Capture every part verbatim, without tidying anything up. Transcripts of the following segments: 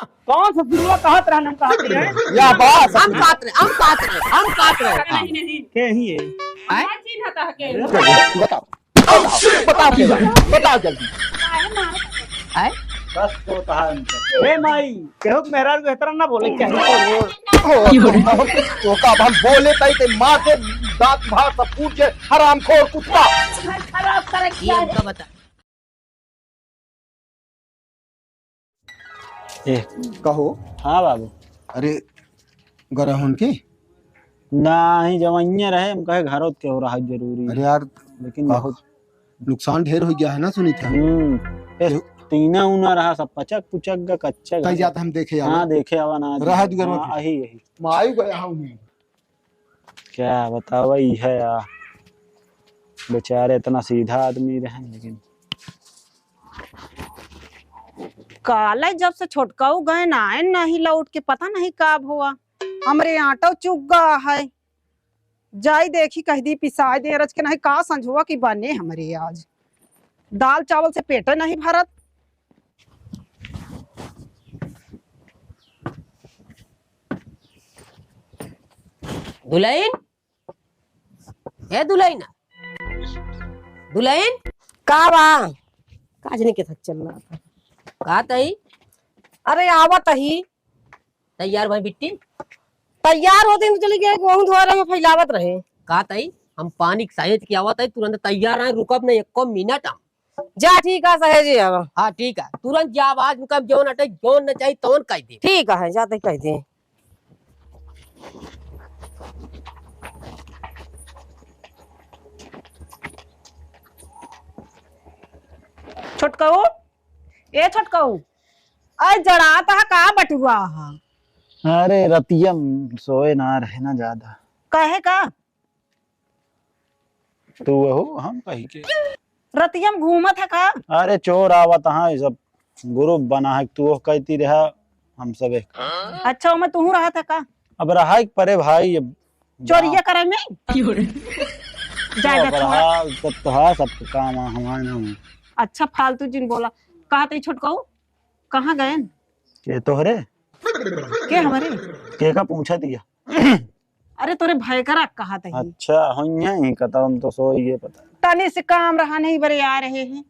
कौन सा दुर्गा कहत रहन, हम कहत रहे? या बात हम कहत रहे, हम कहत रहे, हम कहत रहे। नहीं, नहीं। के ही है? आय? क्या चीज है कह के? बताओ। बताओ, बताओ जल्दी। आय? बस तो कहा इनका। ए माई, केहू के मेहरारू के एतना ना बोले के चाही। ओ, ओ, ओ, तो का अब हम बोले तई ते मार के दांत भार सब फूट के हरामखोर कुत्ता। घर खराब करे के ये चाही। हमका बता। ए, कहो। हाँ बाबू। अरे, गरहुन के? नाही, जवइये रहे, हम कहे घरोत के हो रहा जरूरी। अरे यार, लेकिन का बहुत नुकसान ढेर हो गया है ना सुनीता? हम्म, ए, टीना उना रहा सब पचक पुचक गा, कच्चा कहीं घर। जात हम देखे आवा। हाँ, देखे आवा ना। रहा दू गरहुन हाँ, के। अही, अही। माई गया हूँ मैं। क्या बतावा, ई है आ, बेचारे इतना सीधा आदमी रहे, लेकिन काले जब से छोटकाऊ गए ना आए, नहीं लौट के, पता नहीं का भवा। हमरे आटो चुक गा है, जाई देखी कह दी पिसाए दे रच के, नहीं का संझवा की बने हमरे आज। दाल चावल से पेटे नहीं भरत। दुलहिन, ए दुलहिन, दुलहिन। का बा? काज नहीं के साथ चल रहा था। का तई? अरे आवत ही। तैयार भाई बिट्टी? तैयार होते ही तो चली गए, गेहूं धोए रहे, फैलावत रहे। का तई? हम पानी के सहेज के आवत है, तुरंत तैयार आए, रुकब नहीं एको मिनट हम। जा, ठीक है, सहेजे आवा। हाँ, ठीक है, तुरंत जा, आज उनका जौन अटे, जौन न चाहिए, तौन कह दे। ठीक है, जाते कह दे। छोटकऊ, ए छोटकऊ, अरे जड़ात हा का बटुआ हा? अरे रतिया में सोए ना रहे ना ज्यादा। काहे का? तू वहू हम कही के। रतिया में घूमत है का? अरे चोर आवत हाँ, ये सब group बना है, तू वह कहती रहा, हम सब एक। अच्छा, ओमे तू रहा था का? अब रहा एक परे भाई, अब चोरिया करे में? जाए अब दे थोड़ा। रहा, सब तो हाँ, सब काम आ, हमारे ना हो। अच्छा, फालतू जिन बोला। कहा तई छोटकऊ? कहाँ गए? के तोहरे? के हमारे? के का पूछा दिया? अरे तोरे भयकरा कहा तही। अच्छा, होइया ही कतौ, हम तो सोइये पता। तनी से काम रहा नहीं बरे आ रहे हैं।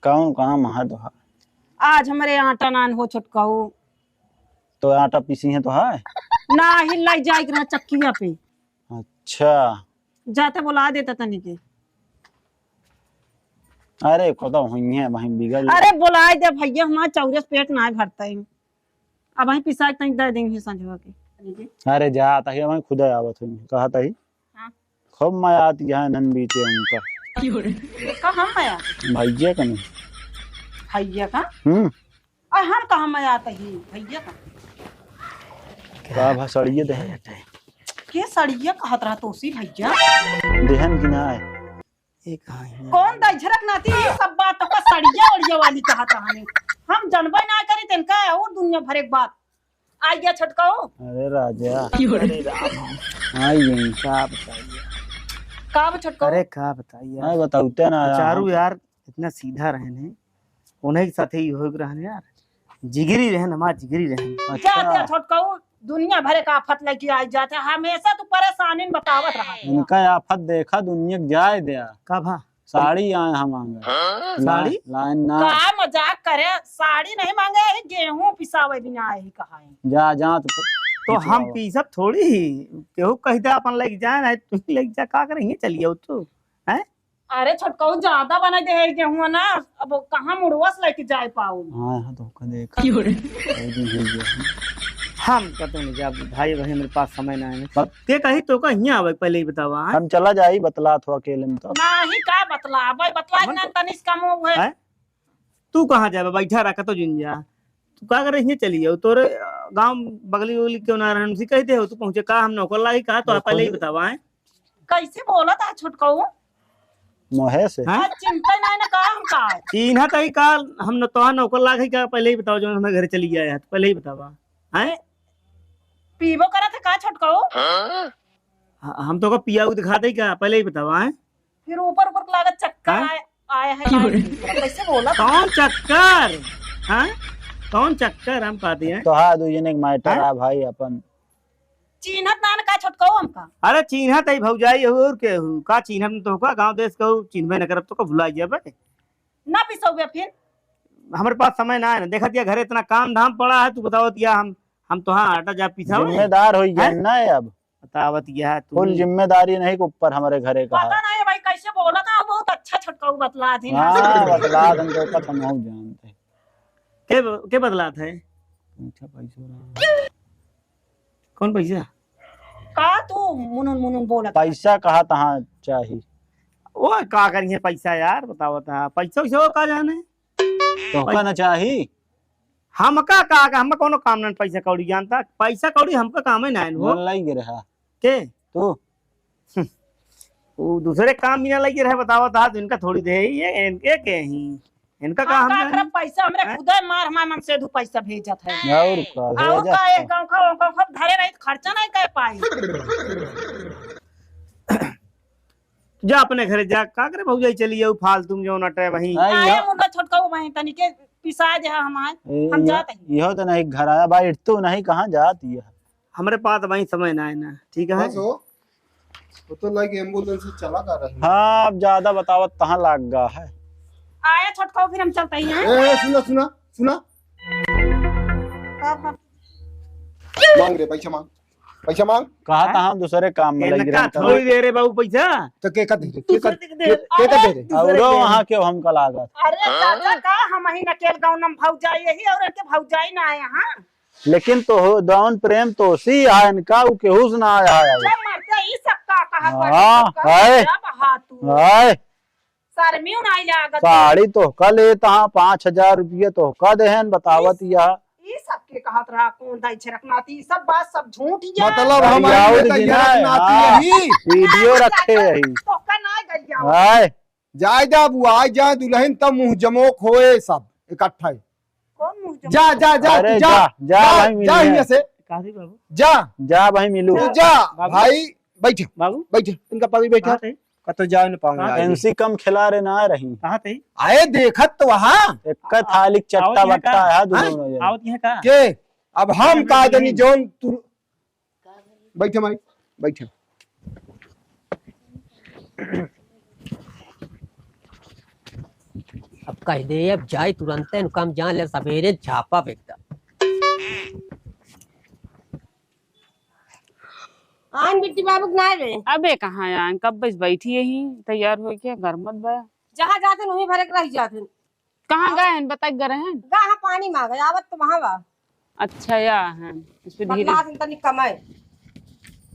कौन काम है तोहार? आज हमरे आटा नान हो छोटकाऊ। तो आटा पीसी है तो है? ना ही लाई जाए के रहा चक्किया पे। अच्छा। जाते बोला देता तनी के। अरे कतौ होइया वहीं बिगड़। अरे बोलाए दे भैया, हमार चौरस पेट ना भरता है। अब वहीं पिसा के तनी दे देंगे संझवा के। अरे जा, तही वहीं खुदा आवत होइया, कहा तही। हाँ। खूब मजा आती है नन बीचे उनका। का हम मजा? भैया का नहीं। भैया का? हम्म। और हम कहाँ मजा आती है भैया का? का भा सड़िए देहन? के सड़िया कहत रहा तोसी भैया? देहन की ना है? एक हाँ ही। कौन दइझरक नाती, ये सब बात तो का सड़िया ओड़िया वाली कहत रहनी। हम जनबे ना करी तेनका और दुनिया भर एक बात। आ गया छोटकाऊ। अरे राजा। अरे राम। हाँ, ये का बताइए? का बा छोटकाऊ? अरे का बताइए? हाँ, बताउते ना यार। चारू यार इतना सीधा रहन है, उन्हीं के साथे ही हो रहन यार। जिगरी रहन, हमार जिगरी रहन। अच्छा। जाते छोटकाऊ, दुनिया भर का आफत लेके आई जाते, हमेशा तू परेशानी में बतावत रहा। इनका आफत देखा, दुनिया के जाए दिया। का भा? साड़ी आए हम मांगे। हाँ? ला-, साड़ी? लाइन ना। का मजाक करे, साड़ी नहीं मांगे, यही गेहूं पिसावे बिना आई कहा है। जा, जा, तो तो हम पिसावा। पीसब थोड़ी ही, केहू कह दे अपन लेके जाए, नहीं तू ही लेके जा, का करे, ये चलिए तू, हैं? अरे छोटकाऊ, ज्यादा बनाई दे है गेहुआ ना, अब कहाँ मुड़वा से लेके जाए पाऊ? हाँ, हाँ, तो का देख। क्यों रे? बहुत दिन हो गया है। हम कतौ नहीं जाब भाई, वही मेरे पास समय ना है। बत- के कही तो का हियाँ आवे, पहले ही बतावा, हाँ? हम चला जाई, बतला थो अकेले में तो। नाही का बतला, भाई बतला हमन ना तो तनिस कम हो है। हैं? तू कहाँ जाबे? बैठा रह, कतौ जिन जा। तू का करे, हियाँ चली जाओ। तोरे, अ, गाँव बगली उगली क्यों ना रहन, उसी कह दे हो, तू पहुँचे का, हम नौकर लागी का, तो आप पहले ही बतावा, हैं? कैसे बोला था छोटकाऊ? मोहे से। हैं? आज चिंता नहीं ना का हम का? चिन्हा तही का, हम न तोहार नौकर लाग है का, पहले ही बताओ, जो हमारे घरे चली गया है, पहले ही बतावा। हैं? पीबो करत है का छोटकाऊ? ह-, हम तो का पिया दिखा दे का, पहले ही बतावा, हैं? फिर ऊपर ऊपर लागत चक्कर हैं? आए, आए है क्यों रे? कैसे बोला? कौन चक्कर? हैं? कौन चक्कर हम कहते हैं? तोहार दू जने के matter हाँ? आ भाई अपन। चीन्हत ना न का छोटकऊ हमका? अरे चीन्हत है भौजाई हो और के हो? का चीन्हत न तोहका? गाँव देश कहू, चिन्हबे न करब तो का भुला जाबे? ना पिसौबे फिर? हमरे पास समय ना है ना। देखत या घरे इतना काम धाम पड़ा है, तू बतावत या हम, हम तोहार आटा जा पिसावे? जिम्मेदार हो गया हैं? ना अब। बतावत यह तू। कुल जिम्मेदारी नहीं के ऊपर हमरे घरे का है। पता नहीं भाई कैसे बोलत है, बहुत अच्छा छोटकऊ बतला दिन हाँ, बतला दिन तो का हम जानते। के ब-, के बतलात है? अच्छा, पैसा वाला। कौन पैसा? का तू मुनुन मुनुन बोलत है? पैसा कहा तहाँ चाही? ओ, का करिए पैसा यार, बतावत है। पैसा वैसा वो का जाने? तोहका ना चाही? हमका का, का, हमका कौनो काम नहीं पैसा कौड़ी जानता। पैसा कौड़ी हमका काम ही ना है वो। मन लाइ गे रहा। के? तू? वो दूसरे काम में ना लगे रहे, बतावत है, इनका थोड़ी दे, ये इनके के ही? इनका का हम का जाने? करब, पैसा हमरे हैं? खुदे मार, हमार मन से दू पैसा भेजत है। और का, और भेजत का, है। एक गाँव का, गाँव का धरे रही, खर्चा नहीं कर पाई। जा अपने घरे जा, का करे भौजाई, चली जाऊ फालतू में जौन अटे वहीं। हाँ, आए यह मुर्गा छोटका वो वहीं तनी के पिसा दे हमार, ए, हम यह, जात ही। यह तो नहीं घर आया, बैठ तो नहीं, कहाँ जात यह? हमरे पास वहीं समय ना है ना, ठीक है? बस हो, वो तो लाइक एम्बुलेंस से चला जा रही है। हाँ, अब ज्यादा बतावत तहाँ लाग गा है। आया छोटका, फिर हम चलते ही हैं। ए, ए, सुना, सुना, सुना। का बात? मांग रे, पैसा मांग। पैसा मांग। कहा हाँ? था हम दूसरे काम में लग इनका रहे हैं। थोड़ी दे रे बाबू पैसा। तो के का दे रे? के का, दूसरे के दे। के, के का दे रे? अरे, दूसरे औरो दे। वहाँ के हमका लागत। अरे चाचा का हम ही नकेल गाँव नम भौजाई यही और इनके भौजाई ना आए हाँ। लेकिन तो हो, जौन प्रेम तोसी आ इनका, उ केहू से ना आया है। जब मरते ई सब का कहा हाँ, पड़े, सब का है। जब हाथ तू। है। शर्मियो नाई लागत। साड़ी तोहका लेत हाँ, पाँच हजार रुपया तोहका देहन, बतावत ई, यह। ई सब के कहत रहा, कौन दाई छरक नाती, ई सब बात सब झूठ ही है। मतलब हम गरियाउर आदमी जी तैयार ना, नाती हाँ। यही। वीडियो रखे यही। तोहका ना गरियाउर। हाय। जाए जा बुआ, जाए दुल्हन, तब मुँह जमोक होए सब इकट्ठा ही। कौन मुँह जमोक? जा, जा, जा, अरे जा, जा, जा जा, भाई जा मिलिए। हियाँ से। काजी बाबू। जा। जा भाई मिलू। तू जा, बाबू। भाई, बैठ। बाबू। बैठ, इनका पगड़ी बैठा। कहाँ थे? कतो जाए न पाऊंगा कहाँ आज। एनसी कम खिला रे ना रही। कहाँ थे? आए देखत तो वहाँ। एक थाली चट्टा आओ यहाँ बट्टा का? है, दोनों हाँ? जने। आओ यहाँ का? के? अब हम का जनी जौन तू बैठे माई, बैठे। अब कह दे, अब जाए तुरंते, काम जान ले, सवेरे झापा एकदम। आन बिट्टी बाबू के ना रे। अबे कहाँ आन, कब बस बैठी यही, तैयार होके घर मत बा। जहाँ जाते वहीं भरे के रह जाते। कहाँ गए हैं? बताइ गए हैं? गा हाँ पानी मांगे, आवत तो वहाँ बा। अच्छा, या है। इस पे धीरे। बदला दिन तनी कमाए।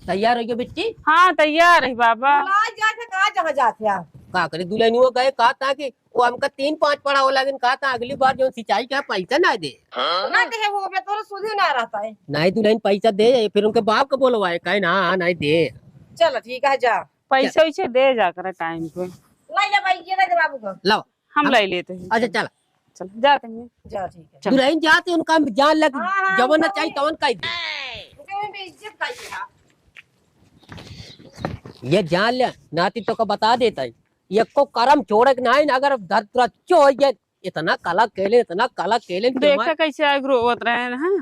तैयार हो गया बिट्टी? हाँ, तैयार है बाबा। बुलाए जात है, कहाँ जहाँ जात है? का करे, दुल्हन वो गए, कहा था कि वो हमका तीन पाँच पड़ा हो, लेकिन कहा था अगली बार जो सिंचाई का पैसा ना दे। ना दे वो, मैं तोरे सुधे ना रहता है। नहीं, दुल्हन पैसा दे, फिर उनके बाप को बोलवाए, कहे ना, हाँ, नहीं दे। चलो ठीक है, जा। पैसा वैसे दे जा करे टाइम पे। लाई ले भाई, ये लाई दे बाबू को। लाओ। हम अब लाई लेते हैं। अच्छा, चला। चल, जाते हैं। जा, ठीक है। चल। दुल्हन जाते उनका हम जान लग, हाँ, हाँ, जवन ना उनका चाहिए भी तवन कह दे। उनके भी इज्जत का ही है। ये जान ले, नाती तो का बता देता है। ये को करम छोड़े के नहीं ना, अगर धर तुरा चो हो गया, इतना कला केले, इतना कला केले कि देखा मार कैसे आग रोवत रहे हैं, हाँ?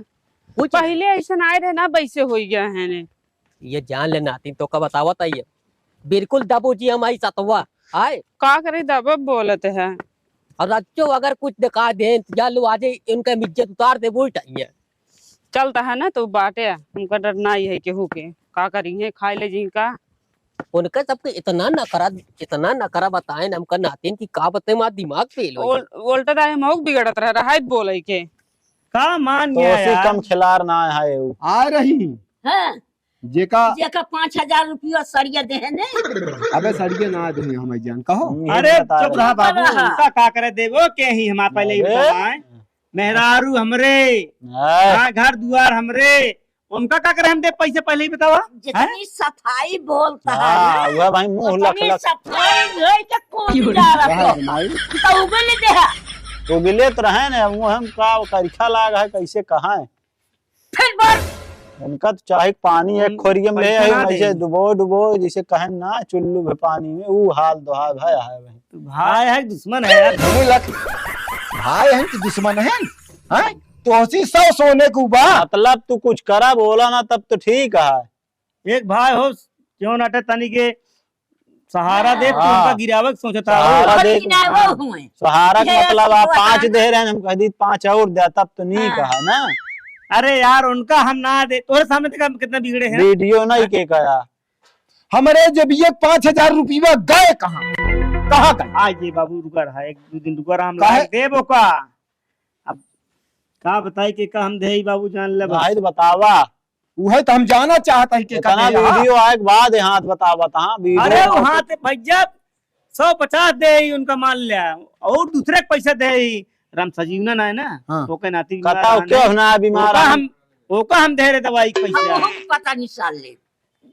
कुछ पहले ऐसा ना आए रहे ना, वैसे हो गया है ने। ये जान ले नाती, तो का बतावत है ये। बिल्कुल दबो जी हमारी सतवा, आए। का करे दबो बोलत है। और अच्छो अगर कुछ दिखा दे, तो जा लो आज ही उनका इज्जत उतार दे, वो ही टाइम है। चलता है ना तो बाटे, उनका डर ना ही है केहू के। का करी है, खाए ले जिनका। उनका सबके इतना नखरा, इतना नखरा बताए ना हमका नातिन की का बताए, मार दिमाग फेल हो गया। उल-, उल्टा दाए मौक बिगड़त रह रहा है बोले के। का मान तो गया उसी यार। कम खिलार ना है वो। आ रही। हाँ। जेका जेका पाँच हजार रुपया सड़िया देहे ने। अबे सड़िया ना देहे हमारी जान, कहो। हम्म, अरे बता चुप रहे। रहा बाबू, रहा। उनका का करे देबो के ही हमार पहले ही अरे। बताएं। मेहरारू हमरे, हाय। हाँ, घर दुआर हमरे, उनका का करे हम दे पैसे पहले ही बतावा? जितनी हैं? सफाई बोलता है हाँ, ना, वह भाई मुंह उतनी लख लख। सफाई नहीं के कौन जा रहा कहाँ तो? है भाई? तो उगले दे है। उगले तो रहे ने, अब वो हम का करिखा लाग है, कैसे कहाँ है? फिर बोल। उनका तो चाहे पानी एक हम्म, खोरिये में ले पैसा आई, ना वैसे दे। डुबो, डुबो, जैसे कहें ना, चुल्लू भी पानी में, वो हाल दोहाल है, है भाई। तो भाई है कि दुश्मन है यार? मुंह लख। भाई है कि दुश्मन है? हैं? तोहसी सौ सोने के उबा। मतलब तू कुछ करा बोला ना, तब तो ठीक है। एक भाई हो, क्यों नाटे तनी के सहारा दे, तू हाँ। उनका गिरावे के सोचता हो। सहारा दे। सहारा के ये मतलब आप सोचता पाँच है। दे रहे हैं, हम कह दी पाँच और दे, तब तो नहीं हाँ। कहा ना। अरे यार, उनका हम ना दे, तोरे सामने देखा हम कितना बिगड़े हैं। वीडियो नहीं हाँ। के कहा। हमरे जब ये पाँच हजार रुपया गए कहाँ? कहाँ गए? आ ये बाबू रुका रहा, एक दो दिन रुका रहा, हम काहे? लाग देबो का। अब का बताई के का हम देई बाबू, जान ले बस। नहीं तो बतावा। उहे तो हम जाना चाहत ही के इतना का देई। वीडियो आए के बाद हाथ बतावा, हाँ, वीडियो अरे वो हाथ भैया सौ पचास देई उनका मान ले, और दूसरे के पैसा देई। राम सजीवना ना है ना, हाँ। ओके नाती बीमार कता रहन ओके है। ना बीमार ओका है। हम, ओका हम दे रहे दवाई के पैसा। हम पता नहीं साल ले।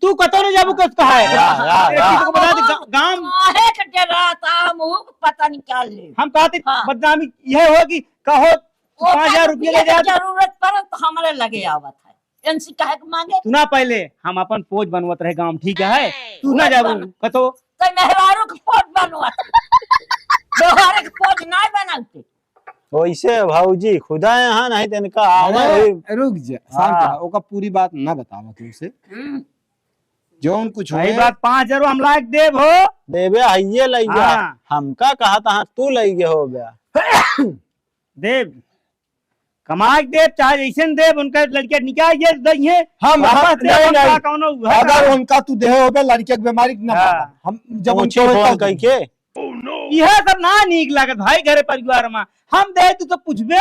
तू कतो नहीं जाबू, कस कहा है? या, या, एक या। चीज को बता दे, गा-, गांव काहे के डराता, हम ऊ पता नहीं क्या ले। हम कहते हाँ। बदनामी यह हो कि कहो वो पाँच हजार रुपये ले जाते। जरूरत पड़े तो हमारे लगे आवत है। एनसी काहे के मांगे? सुना पहले, हम अपन फौज बनवत रहे गांव, ठीक है? तू ना फौज जाबू, बन- कतो। तो मेहरारू के फौज बनवत। दोहरे के फौज ना बनाते। वैसे भौजी खुदा यहाँ नहीं तो इनका आवे अरे, हुई। रुक जा, शांत हाँ। रहा, ओका पूरी बात ना बतावा तुमसे। हम्म। जौन कुछ सही होए बात, पाँच हजार हम लायक देब हो। देबे हइये लइया। हाँ। हमका कहा था तू लइगे हो गया। देब। कमाई के देब, चाहे जैसे देब, उनका लड़किया निकाल के दइहे। हम, वापस हम, देब, नहीं, उनका नहीं। कौनो घर अगर ना। उनका तू देहे होबे, लड़किया के बीमारी के ना हाँ। बाबा। हम जब पूछी उनके फोन होता कइके। यह सब ना नीक लागत भाई, घरे परिवार में। हम दे तू तो पूछबे।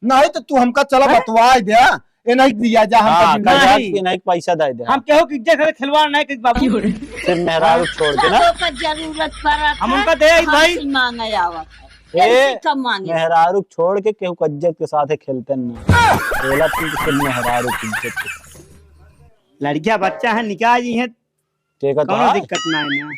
नहीं तो तू हमका चला हैं? बतवाए दे। ए नहीं दिया जा, हमका हाँ, दिया। कह जा नहीं। कि नहीं पैसा दे दे। हम केहू की इज्जत से खिलवाड़ नहीं करी बाबू। सिर्फ मेहरारू छोड़ के ना। तो का जरूरत पड़ा हम था, उनका दे आई भाई। हमसे मांगे आवत है। ए, कैसे कब मांगे? मेहरारू छोड़ के केहू का इज्जत के साथ खेलते नहीं। बोला तू कि सिर्फ मेहरारू की इज्जत के साथ। लड़किया बच्चा है, निकाह जी है, ठीक है, कौनो तो दिक्कत ना है ना।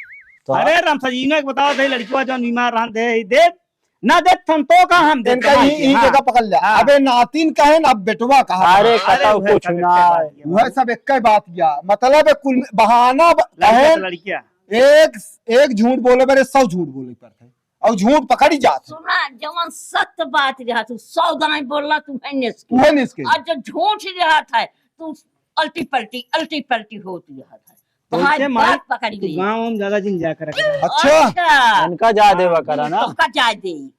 तो अरे राम सजीना के बताओ थे, लड़किया जौन बीमार रहन दे, दे ना देत हम तो का हम देत इनका हम ई, ई हाँ। जगह पकड़ ले। हाँ। अबे नातिन कहे ना, अब बेटवा कहा। अरे अरे कतौ उहे कुछ सब ना एक्के है। बात है। उहे सब एक्के बात या। मतलब है कुल बहाना ब-, लड़का कहे तो लड़किया। एक, एक झूठ बोले बरे सौ झूठ बोले पड़ते। और झूठ पकड़ी जात है। सुना, जवन सत्य बात रहा तू सौ दाई बोलला तू है निस्के। उहे निस्के। और जो झूठ रहा था तू अल्टी पल्टी, अल्टी पल्टी होती रहा था। वैसे तोहार माई, बात पकड़ी तू गई। गाँव में ज्यादा जिन जा कर रखे। अच्छा। अच्छा। इनका जाए देवा करा ना। तोका जाए दे।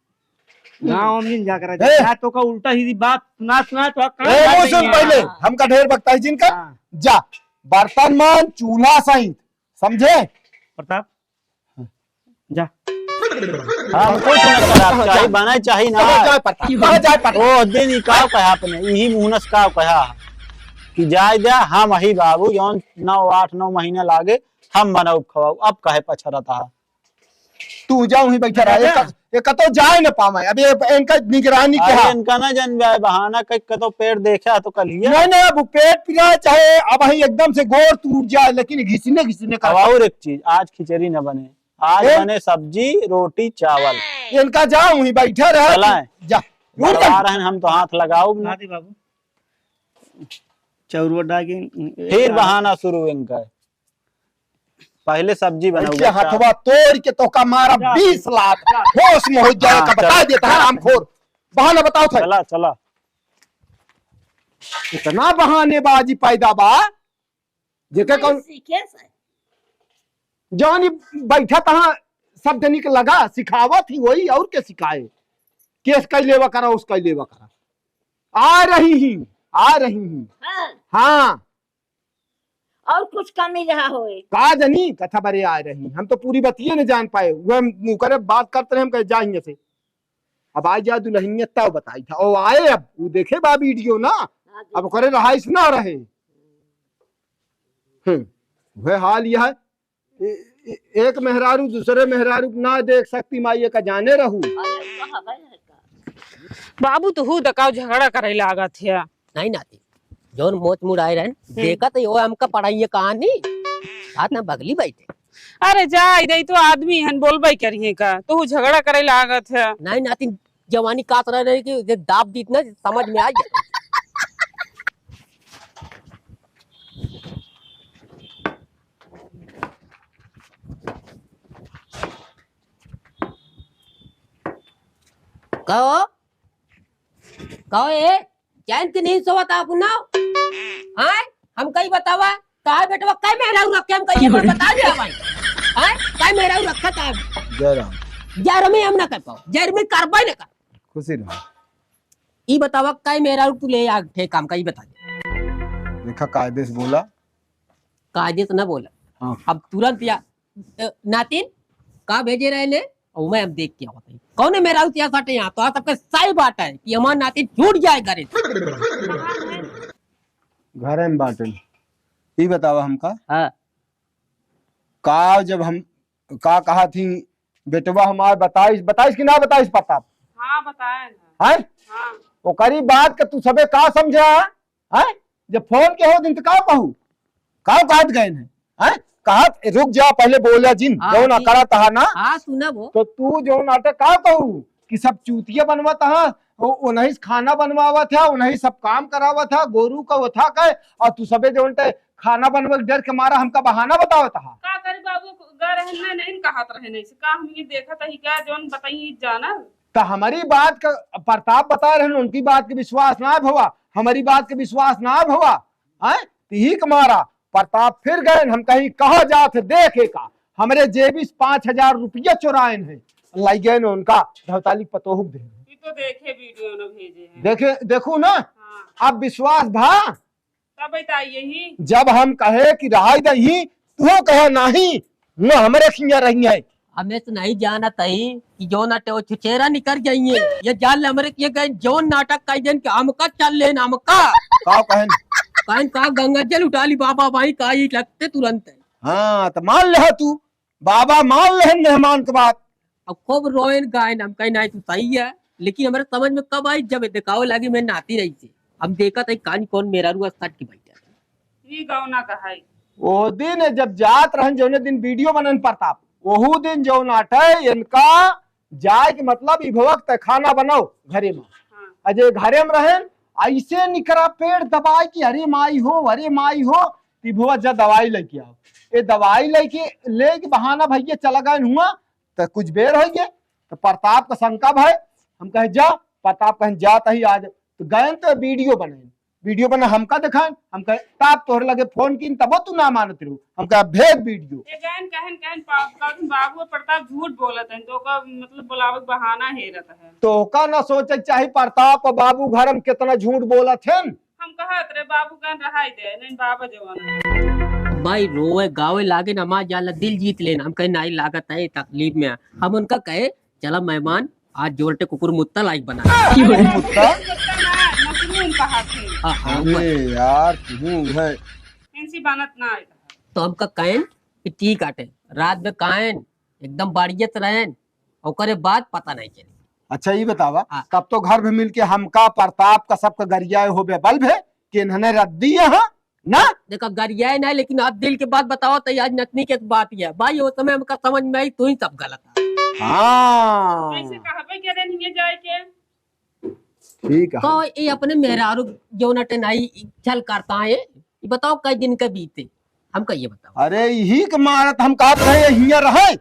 गाँव में जिन जा कर रखे। ए। ना तो का उल्टा सीधी बात सुना, सुना तो कान ए, फाड़ वो सुन देंगे। पहले, हाँ। हमका ढेर बकता है जिनका। हाँ। जा, बर्तन मान, चूल्हा सहित, समझे? प्रताप, जा। हम कुछ न करब, कहाँ चाही, जा? बनाए चाही ना। कहाँ जाए पड़ता? कहाँ जाए पड़ता? ओ दिन ई का कहा आपने, यही मुहनस का कहा कि जाए दे, हम ही बाबू, जौन नौ, आठ, नौ महीना लागे, हम बनाऊ खवाऊ, अब काहे पछरता है? तू जाऊ ही बैठा रहा, जा। एक, एक तो जाए न पावे, अब ये इनका निगरानी अरे क्या? इनका ना जन बहाना कहीं कतो पेट देखा तो कल ही। नहीं, नहीं, अब पेट पीरा चाहे अब ही एकदम से गोर टूट जाए, लेकिन घिसने घिसने का। अब और एक चीज, आज खिचड़ी न बने, आज ए? बने सब्जी, रोटी, चावल। इनका जाओ, वहीं बैठा रहे। चलाएं। जा। उठ जा। बड़वा रहन, हम तो हाथ लगाओ ना। हाँ, दे बाबू। चौरुआ डाल के, फिर बहाना शुरू इनका। पहले सब्जी बनाओ, ऐसे बच्चा। हथवा तोड़ के तोका मारा जा। बीस लात। जा। होश में हो जाए हाँ, का बता चल। देता है, हरामखोर। बहाना बताओ था। चला, चला। इतना बहानेबाजी पैदा बा। जेके कौन सीखे से? जौन ई बैठा तहाँ सब जनी के लगा, सिखावत ही वही, और के सिखाए? केस कई लेवा करा, उस कई लेवा करा। आ रही ही, आ रही ही। हाँ। हाँ। और कुछ कमी रहा होए। का जनी, कथा बरे आ रही। हम तो पूरी बतिये न जान पाए। वह मुकरे बात करते रहे, हम कहे, "जा हियां से।" अब आ जा दुल्हनिया, तब बताई था। ओ आए, अब वो देखे बा वीडियो ना, हाँ जी। अब ओकरे रहाइश ना रहे। हम्म, वह हाल यह है। ए-, ए-, एक मेहरारू दूसरे मेहरारू के ना देख सकती, माई का जाने रहू। अरे, कहाँ भाई है का? बाबू, तू हूँ दकाऊ झगड़ा करे लागत है। नहीं नाती, जौन मोच मुड़ाए रहन, हम्म। देखत ही हो हमका पढ़ाइए कहानी। हाथ ना बगली बैठे। अरे जा, इधर तो आदमी हन, बोलबे करिए का, तू झगड़ा करे लागत है। नहीं नाती, जवानी कात रह रही कि जे दाब दीत ना, समझ में आ जाए। कहो, कहो ए, चैन के नहीं सोवत आप ना? आय, हम कही बतावा, का बेटवा, कै मेहरारू रखे, हम कही बता दे भाई। आय, कै मेहरारू रखा था? जय राम। जय राम हम ना कर पाओ, जय राम करबे ना कर। खुशी रहो। ई बतावा, कै मेहरारू तू ले आ, ठे काम का, ई बता दे। देखा, कायदे से बोला। कायदे से ना बोला। हाँ। अब तुरंत या, अ, नातिन, का भेजे रहे ले? और मैं अब देख के आवत है। कौन है मेहरारू तिया साटे यहाँ? तो आज सबके सही बात है कि हमार नातिन छूट जाए घरे से। घरे में बाटे। ई बतावा हमका। हाँ। का जब हम, का कहा थी, बेटवा हमार बताइस, बताइस कि ना बताइस प्रताप? हाँ, बताए हैं। हैं? हाँ। ओकरी बात के तू सबे का समझा? हैं? जब फोन के हो दिन तो का कहू? का कहत गए हैं? हैं? कहत, रुक जा, पहले बोला जिन, हाँ, जौन ठीक। अकड़ा तहा ना। हाँ, सुना वो। तो तू जौन आटे का कहू कि सब चूतिया बनवा तहा, ओ, उन्हीं से खाना बनवावत है, उन्हीं सब काम करावत है, गोरू का उठा के, और तू सबे जौन ते खाना बनवे के डर के मारा हमका बहाना बतावत हा। का करी बाबू, ग रहन ना, नहीं कहत रहन ऐसे। का हम ये देखत ही का, जौन बताई जानल? त हमारी बात का प्रताप बता रहन, उनकी बात के विश्वास ना भवा, हमारी बात के विश्वास ना भवा। हैं? तिही के मारा प्रताप फिर गए, हम कहीं कहा जात है, देखे का, हमरे जेबी से पाँच हजार रुपया चुराएन है, लाई गए उनका धौताली पतोहुक दे। ये तो देखे वीडियो न भेजे हैं। देखे, देखू ना। हाँ। अब विश्वास भा तब बताइए ही। जब हम कहे कि रहाई दही, तू कहे नाही, न हमरे खिया रही है। हमें तो नहीं जानत ही कि जौन अटे वो छुचेरा निकर जाइए। ये जान ले हमरे किए गए जौन नाटक कई दिन के हमका चल लेन हमका। का कहन? कहन का गंगा जल उठा ली बाबा भाई का ही लगते तुरंत है। हाँ, तो मान ले तू। बाबा मान लेहन मेहमान के बात। अब खूब रोएन गायन, हम कही, "नाहीं, तू सही है।" लेकिन हमरे समझ में कब आई, जब देखावे लागी मैं नाती रही से। हम देखत है, कान कौन मेहरारू सट के बैठा है। ई गौना कहाई। वो दिन जब जात रहन, जौने दिन वीडियो बनन प्रताप, वहू दिन जौन आटे इनका जाए के मतलब, "इभवा के तय खाना बनाओ घरे में।" हाँ। अजय घरे में रहन, ऐसे निकरा पेट दबाए कि, "अरे माई हो, अरे माई हो।" इभवा जा दवाई लेके आओ। ये दवाई लेके, लेके बहाना भैया चला गए हुआ, तो कुछ बेर हो गए, तो प्रताप का शंका भय, हम कहे, "जा।" प्रताप कहें, "जात ही आज।" तो गए तो वीडियो बने, वीडियो बना हमका दिखाएं, हम कहे, "ताप तोहरे लगे फोन कीन, तबो तू ना मानत रहू।" हम कहे, "भेज वीडियो।" ये गए कहन, कहन पा-, कहन बाबू प्रताप झूठ बोलत हैं, तो का मतलब बुलावे के बहाना हेरत है। तो का ना सोचे के चाही प्रताप और बाबू घर में कितना झूठ बोलत हैं। हम कहत रहे, "बाबू कहन रहाई दे, नहीं बाबा जवान है।" भाई रोवे गावे लागे ना, हमार जाला दिल जीत लेन। हम कहे, "नाहीं लागत है तकलीफ में।" हम उनका कहे, "चला मेहमान, आज जोरटे कुकुर मुत्ता लाइक बना।" कुकुर मुत्ता? कुत्ता ना, मशरूम कहत है। हाँ, हाँ, अरे ऊपर। यार, तू है। इनसी बनत ना है। तो हमका कहन कि ठीक आटे, रात में कहन, एकदम बाड़ियत रहन, ओकरे बाद पता नहीं चली। अच्छा, ई बतावा, हाँ। तब तो घर में मिलके हमका, प्रताप का, सबका गरियाए होबे बल भे कि इन्हने रख दी यहाँ, ना? देखा, गरियाए नहीं, लेकिन अब दिल के बात बतावा, तो आज नतनी के बात ये है। भाई, वो समय हमका समझ में आई, तू ही सब गलत है। हाँ। कैसे कहबे के रहे नहीं जाए के? ठीक है। तो ये अपने मेहरारू जौन अटे नाई छल करता है, ये बताओ कई दिन के बीते, हमका ये बताओ। अरे, यही के मारत हम कहत रहे, हियाँ रहे,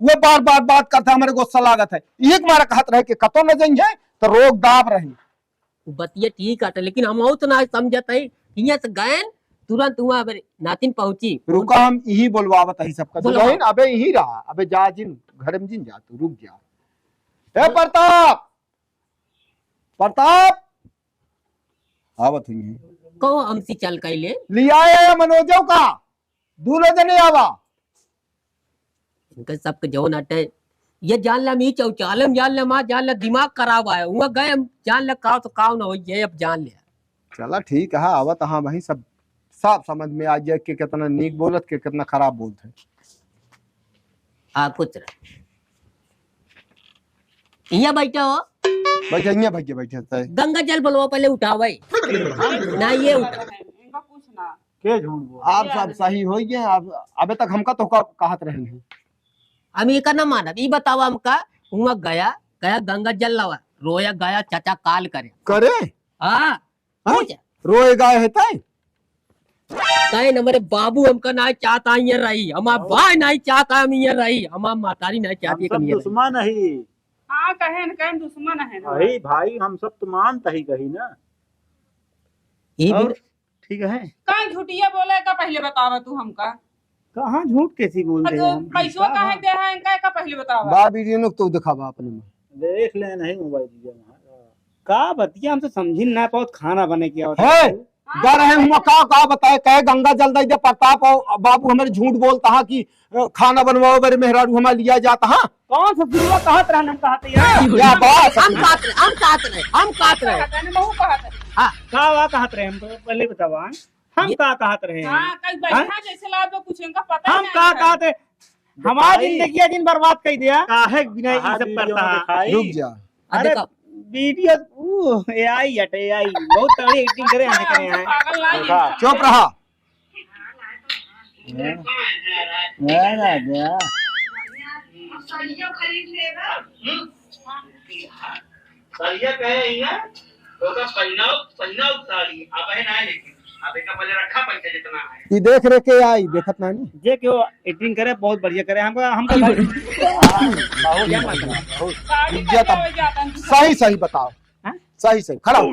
वो बार बार बात करता, हमरे गुस्सा लागत है। यही के मारा कहत रहे कि कतो न जाइए, तो रोक दाब रही। वो बतिया ठीक आटे, लेकिन हम तो ना समझत है, हियाँ से गए, तुरंत हुआ अब नातिन पहुँची। रुका, हम यही बोलवावत है सबका। बोलवा। दुल्हन, अबे यही रहा, अबे जा जिन, घर में जिन जा, तू रुक जा। ए प्रताप, प्रताप, आवत हुई है। कहो हमसे चल कैले। लिया है मनोजो का, दूल्हे जने आवा। इनका सबके जौन अटे, ये जान ले, हम ई चौचालम जान ले, माँ जान ले, दिमाग खराब आया। हुआ गए हम जान ले, काव तो काव ना हो, ये अब जान ले। चला ठीक है, आवत हाँ भाई, सब साफ समझ में आ जाए कि कितना नीक बोलत, कि कितना खराब बोलत है। हाँ, कुछ रहे। यहाँ बैठा हो। बैठे, यहाँ बैठे, बैठे, तय। गंगा जल बोलवा, पहले उठावे। ना, ये उठा। इनका कुछ ना। के झूठ बोल? आप सब सही हो गए। अब अबे तक हमका तो का-, कहत रहे हैं। हम ये का ना मानब। ई बताओ हमका, हुआ गया, गया गंगा जल लावा, रोया गया चाचा काल करे। करे? हाँ। हाँ? पूछ। रोए गाए है तय? कहे न, हमरे बाबू हमका ना चाहता ये रही, हमार हाँ। भाई ना चाहता हम ये रही, हमार महतारी ना चाहती हम हम सब ये रही। दुश्मन ही। हाँ, कहे न, कहे न दुश्मन है ना। अरे भाई, हम सब तो मानता ही कही ना। ई और भी ठीक है? का झूठिया बोले का पहिले बतावा तू हमका? कहाँ झूठ कैसी बोल रहे हैं हम? पैसवा का काहे दे है इनका का पहिले बतावा? बा वीडियो नुक तो दिखावा अपने में। देख ले नहीं मोबाइल दिया वहाँ। का बतिया हम तो समझी ना पावत, खाना बने के आवत है। हाँ। गा रहे हुआ का, का बताए, कहे गंगा जल दे दे प्रताप और बाबू हमारे झूठ बोलता है कि अ, खाना बनवाओ बरे मेहरारू हमारे लिया जाता, हाँ? कौन सा बुढ़वा कहत रहन हम कहत यार? क्या बात है? हम कहत रहे, हम कहत रहे, हम कहत रहे। कहत रहे, हम कहत रहे। हाँ। का वा कहत रहे हम पहले बतावा। हम ये का कहत रहे हैं? हाँ, कल बैठा हाँ? जैसे लाभ कुछ इनका पता ही हम नहीं का था। कहत रहे? हमार बताई। जिंदगी दिन बर्बाद कर दिया। काहे बिना ये कहाँ सब वीडियो करता में है? दिखाई? रुक जा। आ अरे देखा। वीडियो, ऊ, एआई हटे, एआई। बहुत तगड़ी एक्टिंग करे हैं, करे हैं। पागल ना देखा। ये। चुप रहा। मैं राजा। सरिया कहे ही ना, तो का पहिनाव, पहिनाव साड़ी, अब है ना, लेकिन अब एक पहले रखा पैसा जितना है। ई देख रे के आई, देखत ना नी। जे केहू एक्टिंग करे, बहुत बढ़िया करे। हमका, हमका बहुत, बहुत, बहुत। साड़ी इज्जत कटावे जाता है। सही, सही बताओ। हाँ? सही, सही। खड़ा हो।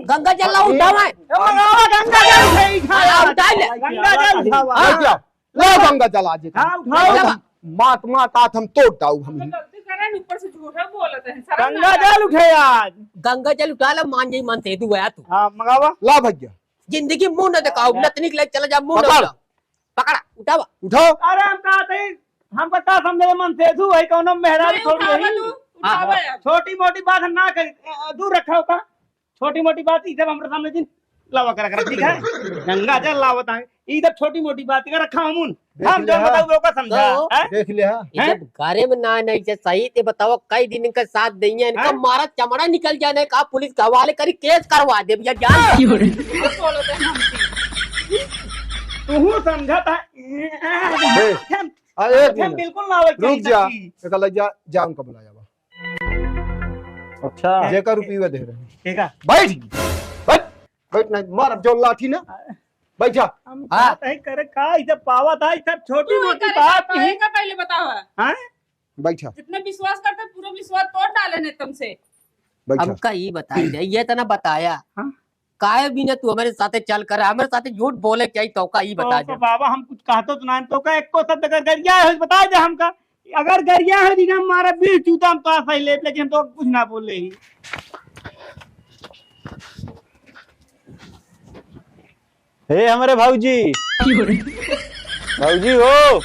गंगा जल ला उठावा। ए, मंगावा गंगा जल उठाई, हाँ, उठाई ले। गंगा जल उठावा। हाँ, क्या? ला गंगा जल आज का। हाँ, उठाओ। ला। मात, मात, आत हम तोड़ दाऊ हम। तो गलती करे न, ऊपर से झूठा बोलत है, शर्म ना गंगा जल उठे आज। गंगा जल उठा ला, मान जाई, मन से दुआ तू। हाँ, मंगावा। ला भैया। जिंदगी मुंह न दिखाओ, हाँ। नतनी के लिए चला जा, मुंह न पकड़। दिखाओ। पकड़ा, उठावा। उठाओ। अरे हम कहा थे, हमका का समझे मन से तू, वही कौनो मेहरारू नहीं, थोड़ी उठावा रही। तू, उठावा हाँ। यार। छोटी मोटी बात हम ना करी, अ, दूर रखा होता। छोटी मोटी बात ई सब हमरे सामने जिन लावा करा करा, ठीक है? गंगा जल लावत है, ई सब छोटी मोटी बात का रखा हमन। देख हम जो लिया। बताऊ ओका समझा, तो हैं? देख लिया। ई हैं? सब घरे में ना, नहीं से सही ते बताओ, कई दिन इनका साथ देइए, इनका हैं? मारा चमड़ा निकल जाने का, पुलिस के हवाले करी, केस करवा दे भैया, जान। तू समझा था। ए, हम, आ, एक हम मिनट। बिल्कुल ना आवे रुक कहीं जा, तक की। एक लग जा, जा उनका बुलाया बा। अच्छा। जेकर रुपये दे रहे। ठीक है। बैठ। बैठ। बैठ नहीं, मार अब जो लाठी ना। बैठा। हम हाँ। बात है करे का, इधर पावा था, इधर छोटी तू मोटी करे बात का, नहीं। का पहले बतावा। हाँ? बैठा। जितना विश्वास करते, पूरा विश्वास तोड़ डाले ने तुमसे। बैठा। हमका ई बताई दे, ये तना बताया। हाँ? काहे बिना तू हमरे साथे चल कर, हमरे साथे झूठ बोले के आई, तो का ई बता तो, दे। तो बाबा, हम कुछ कहतो तो ना, तो का एको शब्द अगर गरिया है, बता दे हमका। अगर गरिया है, दिन हम मारा बीस जूता हम तो सही लेत, लेकिन हम तो कुछ ना बोले ही। हे हमरे भौजी। भौजी हो।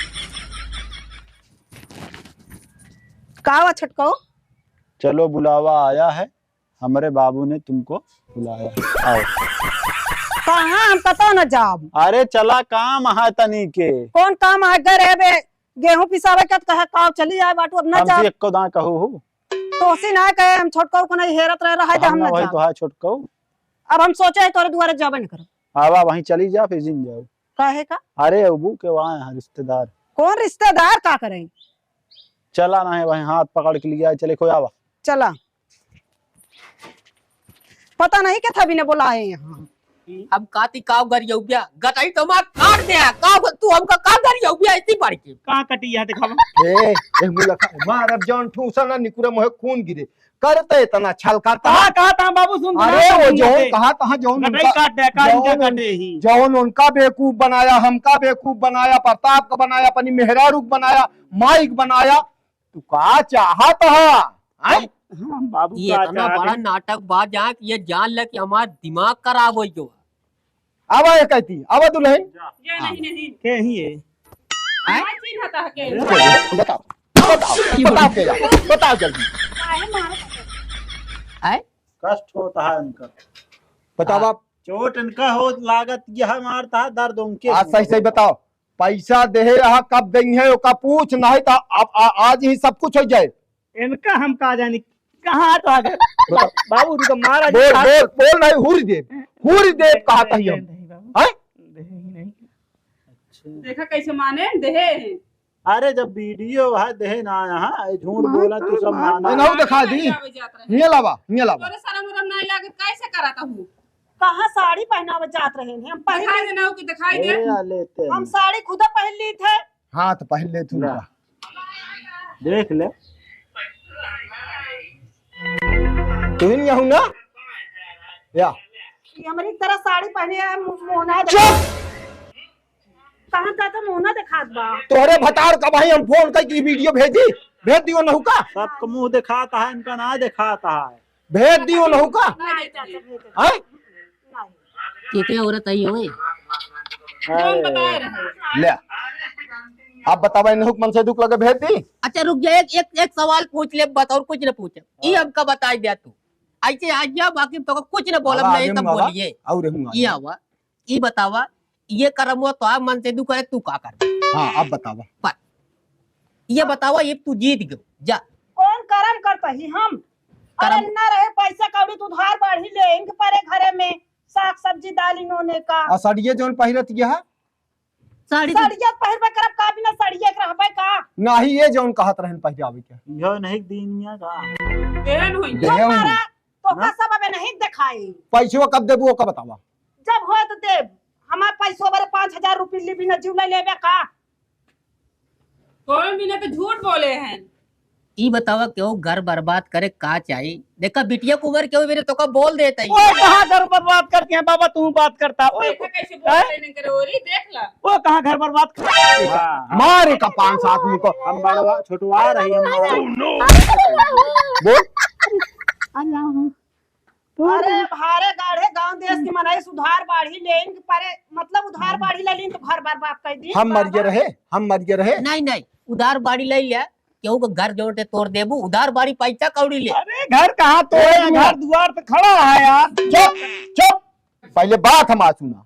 का हुआ छोटको? चलो, बुलावा आया है। हमरे बाबू ने तुमको बुलाया। आओ। कहाँ हम कतौ न जाब? अरे चला, काम है तनी के। कौन काम है? गए रहे बे, गेहूं पिसावे के, त कहे काव चली आए बाटू, अब न हमसे जाब। एको दां कहू हु। तोसी ना कहे, हम छोटकऊ को नहीं हेरत रहे, रहे दे, हम हम ना न वही जाब। तो है छोटकऊ। अब हम सोचे है तोरे दुआरे जाबे न करब। आवा वहीं चली जा, फिर जिन जाओ। काहे का? अरे अबू के वहाँ है रिश्तेदार। कौन रिश्तेदार का करे? चला ना है वहीं हाथ पकड़ के लिया, चले कोई आवा। चला। पता नहीं के था बिना बुलाए यहाँ। अब काती काव गरियौबिया, गटाई तो मार काट दे, काव तू हमका का गरियौबिया इतनी बढ़ के? कहाँ कटी है दिखावा? ए, ए मुलखा, मार अब जौन ठूसा ना निकुरे मोहे खून गिरे। करते इतना छल करता। कहा, कहा था बाबू सुन, अरे वो जौन कहा था, जौन गटाई उनका, काट दे, काट दे, जौन उन-, काटे ही। जौन उनका बेवकूफ बनाया, हमका बेवकूफ बनाया, प्रताप का बनाया, अपनी मेहरारू का बनाया, माई का बनाया, तू का चाहत ह? हैं? हम, हम बाबू ये का इतना चाहत बड़ा हैं? नाटक बा, जान कि ये जान ले कि हमार दिमाग खराब होइ गयो। आवा ये कहती, आवा दुल्हन। ये नहीं, नहीं। के ही है? हैं? मैं चिन्हता है के। बताओ, बताओ, बताओ के जाओ, बताओ जल्दी। काहे मारत है? हैं? कष्ट होता है उनका। बताओ हाँ। आप। चोट इनका हो लागत, यह मारता है, दर्द उनके आज होता सही, सही है। बताओ। पैसा देहे रहा, कब देइहैं, ओका पूछ, नहीं तो अब आ-, आज ही सब कुछ होइ जाए। इनका हम का जानी, कहाँ तो आ गए। बताओ। बाबू, रुको, महाराज बोल, साहब। बोल, बोल नहीं, हुरी देव, हुरी देव कहा था ही हम। नहीं, बाबू। हैं? देहे ही नहीं। अच्छा। देखा कैसे माने, देहे हैं। अरे, जब वीडियो है, देहे ना यहाँ, ये झूठ मार, बोला, तू सब मार, माना। मार, इन्हों दिखा दी। आवे जात रहे। ये लावा, ये लावा। तोरे शर्म उरम नहीं लागे, कैसे करत हूँ? कहाँ साड़ी पहनावे जात रहे हैं? हम पहन दिखाई दे ना हो कि दिखाई दे। ए, आ लेते हैं। हम साड़ी खुद पहन ली थे। हाँ, तो पहन ले तू ना। देख ले। तुहिन यहू ना? या। ये हमरी तरह साड़ी पहने है, मु-, मुँह ना चुप! कहाँ जाता मुँह ना दिखात बा? तोहरे भतार का भाई हम फोन कइ के वीडियो भेजी, भेज दियो नहुका। सबका मुँह दिखात है, इनका ना दिखात है। भेज दियो नहुका। नहीं, चाचा, भेज दे। हैं? नहीं। केते औरत आई होए? जौन बताए रहे। ले। अब बतावा, नहुक मनसेधू के लगे भेज दी। अच्छा रुक जा, एक, एक, एक सवाल पूछ ले, बस और कुछ ना पूछे। ई हाँ। हमका बताई दे तू। ऐसे आ गया, बाकी तो कुछ ना बोलब, अब नहीं आगे तो हूँ आवा, बोलिए। और हूँ ये आगे। आवा, ये बतावा, ये करम हुआ तो आप मनसेधू करे, तू का कर? हाँ, अब बतावा। बस। ये बतावा, ये तू जीत गयो, जा। कौन करम करता ही हम? करम अरे ना रहे, पैसा कौड़ी तो उधार बाढ़ी ले, इनके परे घरे में साग सब्जी दाल इन्होंने का। आ सड़िए जौन पहिरत यह? साड़ी तो सड़िया पहिरबे करब का, बिना सड़िया के रहबे का? नाही, ये जौन कहत रहन पहिरावे के। इहो नहीं दीनिया का। देन हुई। देन चुप हुई। मारा, तोका ना? सब अबे नहीं दिखाई। पैसवा कब देबू, ओका बतावा। जब हो तो देब। हमार पैसवा बरे पाँच हजार रुपये ली, बिना जीव ले लेबे का? कौन बिना तो झूठ बोले हैं। ई बतावा, केहू घर बर्बाद करे का चाही? देखा, बिटिया के उम्र केहू मेरे तोका बोल देता ही। ओए, कहाँ घर बर्बाद करते हैं बाबा, तू बात करता। ओए, देखा कैसे बोल हैं? रहे हैं करे, ओरी देख ला। ओ, कहाँ घर बर्बाद कर-, हाँ। मारे का पाँच सात मुको। हम बड़वा, छोटवा रही हम बड़वा। बोल। अरे, भारे गाढ़े गांव देश के मनई से उधार बाढ़ी लेइन के परे, मतलब, उधार बाढ़ी ले लीन तो घर बर्बाद कर दी। हम मर गए रहे, हम मर गए रहे। नहीं, नहीं, उधार बाढ़ी ले लिया, केहू के घर जोड़ के तोड़ देबू, उधार बाढ़ी पैसा कौड़ी ले। अरे, घर कहाँ तोड़े, ए, घर दुआर पे खड़ा है यार। चुप, चुप। पहले बात हमार सुना।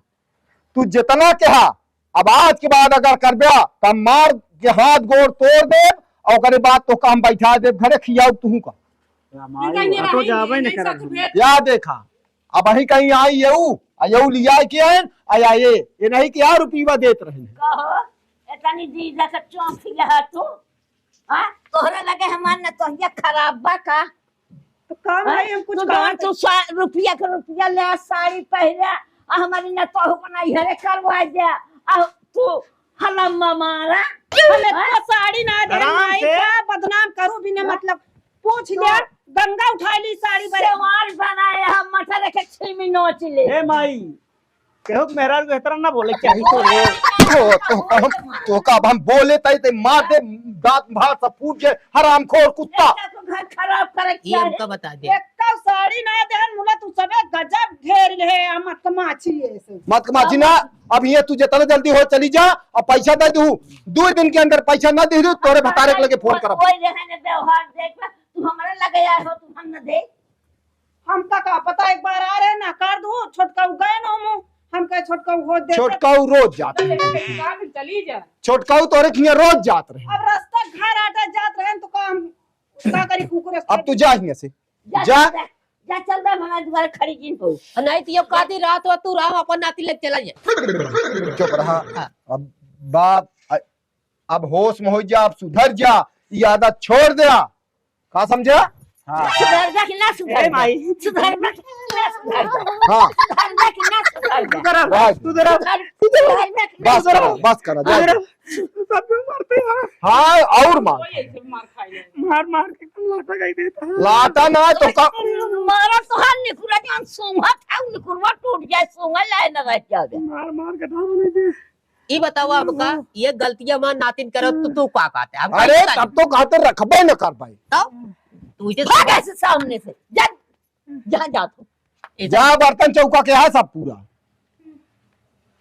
तू जितना कहा, अब आज के बाद अगर करब्या, त हम मार के हाथ गोड़ तोड़ देब, और ओकरे बाद तोका हम बैठा देब घरे, खियाउब तुहू का। हमारी इनका ये तो रहे, जाबे न इनका करब साथ हम। भेंट। या देखा, अबहीं कहीं आई येऊ, आ येऊ लिया के आएन, आ या ये, ये नहीं कि यार रुपया देत रहे। कहो, इतनी जीजा का चौंक लिया तू? हाँ? तोहरे लगे हमार नतोहिया खराब बा का? तो का हाँ? भाई, हम कुछ तू कहा जवन तू सा-, रुपया के रुपया ले आ, साड़ी पहरे, आ हमारी नतोह बनाई हरे करवा दे, आ तू हलम मारा। हम इतना हाँ? साड़ी ना दे, आराम माई से। का बदनाम करू बिना हाँ? मतलब, पूछ तो ले, गंगा उठा ली साड़ी बरे। सेवार बनाए हम मटर के छीमी नोच ले। ए माई, केहू के मेहरारू के एतरा ना बोले के चाही। तो, तो, तो, तो, हम, तोका अब हम बोले तई ते मार दे, दांत भात सब फूट जाए, हरामखोर कुत्ता। बेटा को घर खराब करे ये क्या हमका है? बता दे। एक साड़ी ना देहन मुला तू सबे गजब घेर ले है, आ मत माछी ऐसे। मत माछी ना, अब ये तू जितना जल्दी हो चली जा, अब पैसा दे दू, दो दिन के अंदर पैसा ना दे दू, तोरे भतारे के लगे फोन करब। कोई रहे ने व्यवहार देख ले, तू हमारे लगे आए हो, तू हम न दे। हमका का पता, एक बार आ रहे ना कर दू, छोटका उ गए ना मु, हम कहे छोटका उ हो दे। छोटका उ रोज जात रहे। का भी चली जा। छोटका उ तोरे खिया रोज जात रहे। अब रास्ता घर आटे जात रहे तो का हम का करी कुकुर से? अब तू जा हियां से। जा, जा। जा, जा, चल दे, हमारे दुआरे खड़ी जिन हो। नहीं तो ये कादी रात हो तू रहा अपन नाती लेके चला जा। चुप रहा। हाँ। अब बाप, अ-, अब होश में हो जा, अब सुधर जा, ये आदत छोड़ दे। का समझा? हाँ। सुधर जा कि ना सुधर ए जा? माई। सुधर जा कि ना सुधर जा? हाँ। सुधर जा कि ना सुधर जा? सुधर, हाँ। सुधर। सुधर, सुधर जा कि ना बस करा, सुधर? बस करा, जा। सुधर। सब लोग मारते हैं। हाँ, और मार। कोई ऐसे मार खाए। मार, मार के एकदम लाटा गाई देता है। लाटा ना तो का मारा तो हाथ निकुरा जान, सोंगा था, निकुरवा टूट जाए, सोंगा लाए न रह जावे। मार, मार के धाम नहीं दे। ई बतावा हमका, हाँ। ये गलतियां माँ नातिन करत तो तू का कहते? हम अरे, कहीं तब तो कहते रखबे न कर पाई। तब? तू इसे भाग ऐसे सामने से। जा, जहाँ जा तू। इधर। जा बर्तन चौका के है सब पूरा।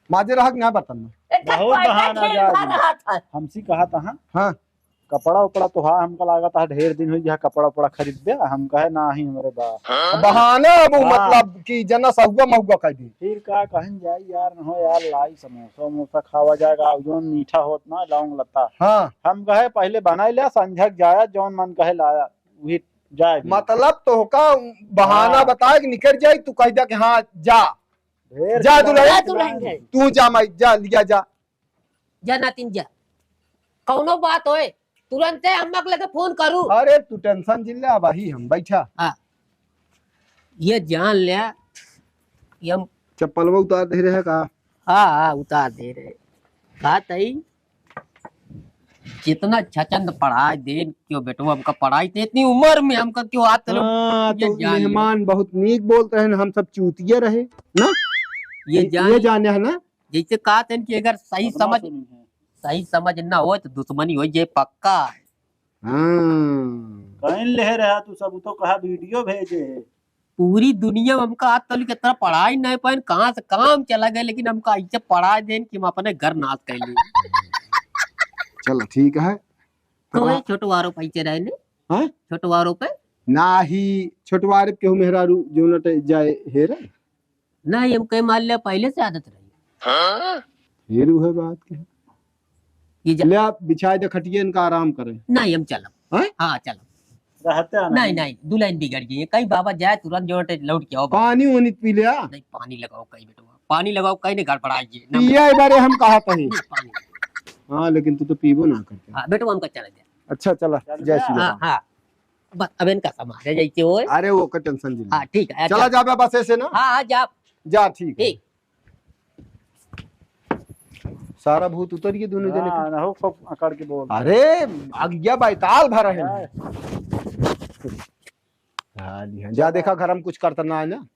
माजे रहा कि ना बर्तन में? एकदम बहुत पैसा बहाना खेल जा भर रही। रहा था। हमसे कहा था, हाँ? हाँ। कपड़ा उपड़ा तो हा, हमका लागत हा ढेर दिन होइ गया कपड़ा उपड़ा खरीद दे। हम कहे नाही हमरे बा। बहाना अब हाँ। मतलब कि जना सहुआ महुआ कह दी। फिर का कहन जाई यार, न हो यार, लाई समोसा उमोसा खावा जाएगा, अब जौन मीठा होत ना लौंग लता। हाँ। हम कहे पहले बनाई ले, संझक जाया, जौन मन कहे लाया, वही जाए भी। मतलब तोहका बहाना हाँ। बताए कि निकल जाई, तू कह दे कि हाँ जा। ढेर जा खिलाड़ी दुल्हन, जा दुल्हन। तू जा माई, जा लिया जा। जा नातिन जा, कौनो बात होए तुरंते अम्मा के लगे फोन करू। अरे तू टेंशन जिन ले, अब आही हम बैठा। हाँ, ये जान ले, ये हम चप्पलवा उतार दे रहे का? हाँ, हाँ, उतार दे रहे। का तई? कितना छचंद पढ़ाई देन, क्यों बेटवा हमका पढ़ाई ते इतनी उम्र में हमका क्यों हाथ तलो? हाँ, ये तो जान ले। मेहमान बहुत नीक बोलत रहे, हम सब चूतिया रहे ना। ये ये जान ये ले। जाने है ना। जैसे कहत हैं कि अगर सही बदमाश समझ, नहीं है। सही समझ ना हो तो दुश्मनी हो जाए पक्का। हाँ। कहीं ले रहा तू सब, तो कहा वीडियो भेजे है। पूरी दुनिया में हमका आज तक इतना पढ़ाई नहीं पाइन, कहाँ से काम चला गए, लेकिन हमका ऐसे पढ़ाई देन कि हम अपने घर नाश कर लिए। चलो ठीक है। तो तो ये आ- छोटवारो पैसे रहे ने? हाँ? छोटवारो पे? ना ही छोटवारे पे केहू मेहरारू जो नट जाए हेरे। नहीं, हम कहीं मान लिया पहले से आदत रही। हेरू है बात के। ये जा- ले आप बिछाए दे खटिया, इनका आराम करें। नहीं, हम चलब। हैं? हाँ, चलब। रहते हैं नहीं, नहीं। नहीं, दुल्हन बिगड़ गई है। कहीं बाबा जाए तुरंत जो है लौट के आओ। पानी वानी पी ले आ। नहीं, पानी लगाओ कहीं बेटवा, पानी लगाओ कहीं, नहीं गड़बड़ाइए ना। पिया एक बारे हम कहा कहीं। नहीं, पानी। हाँ, लेकिन तू तो पीबो ना करते। हाँ बेटवा, हमका चला जाए। अच्छा, चला, चल जय जा। श्री हाँ, राम। हाँ। बस अब इनका समाज है जैसे होए। अरे वो का टेंशन जी। हाँ, ठीक है, चला अच्छा। जाबे बस ऐसे ना। हाँ, हाँ, जा। जा, ठीक है। ठीक। सारा भूत उतर गए दोनों जने के। हाँ, ना हो, खूब अकड़ के बोल। अरे, अगिया बैताल भर है। हाँ। हाँ जी, हाँ। जा देखा, घर में कुछ करता ना है ना।